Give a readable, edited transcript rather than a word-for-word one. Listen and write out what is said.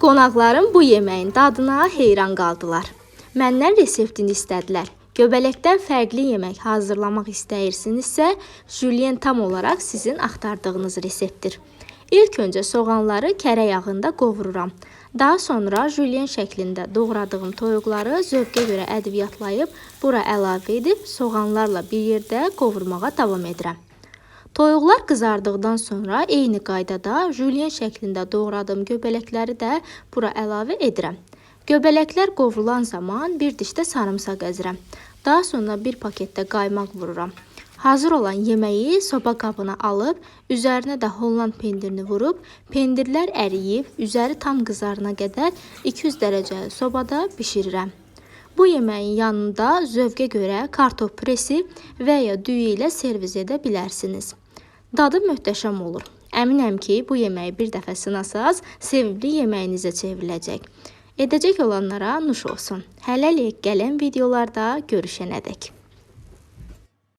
Qonaqlarım bu yeməyin dadına heyran qaldılar. Məndən reseptini istədilər. Göbələkdən fərqli yemək hazırlamaq istəyirsinizsə, jülyen tam olaraq sizin axtardığınız reseptdir. İlk öncə soğanları kərə yağında qovururam. Daha sonra jülyen şəklində doğradığım toyuqları zövqə görə ədviyyatlayıb bura əlavə edib soğanlarla bir yerdə qovurmağa davam edirəm. Toyuqlar qızardıqdan sonra eyni qaydada jülyen şəklində doğradığım göbələkləri də bura əlavə edirəm. Göbələklər qovrulan zaman bir diş də sarımsaq əzirəm. Daha sonra bir paketdə qaymaq vururam. Hazır olan yeməyi soba qabına alıb, üzərinə də Holland pendirini vurub, pendirlər əriyib, üzəri tam qızarana qədər 200 dərəcəli sobada bişirirəm. Bu yeməyin yanında zövqə görə kartof püresi və ya düyü ilə servis edə bilərsiniz. Dadı möhtəşəm olur. Əminəm ki, bu yeməyi bir dəfə sınasaz, sevimli yeməyinizə çevriləcək. Edəcək olanlara nuş olsun. Hələlik gələn videolarda görüşənədək.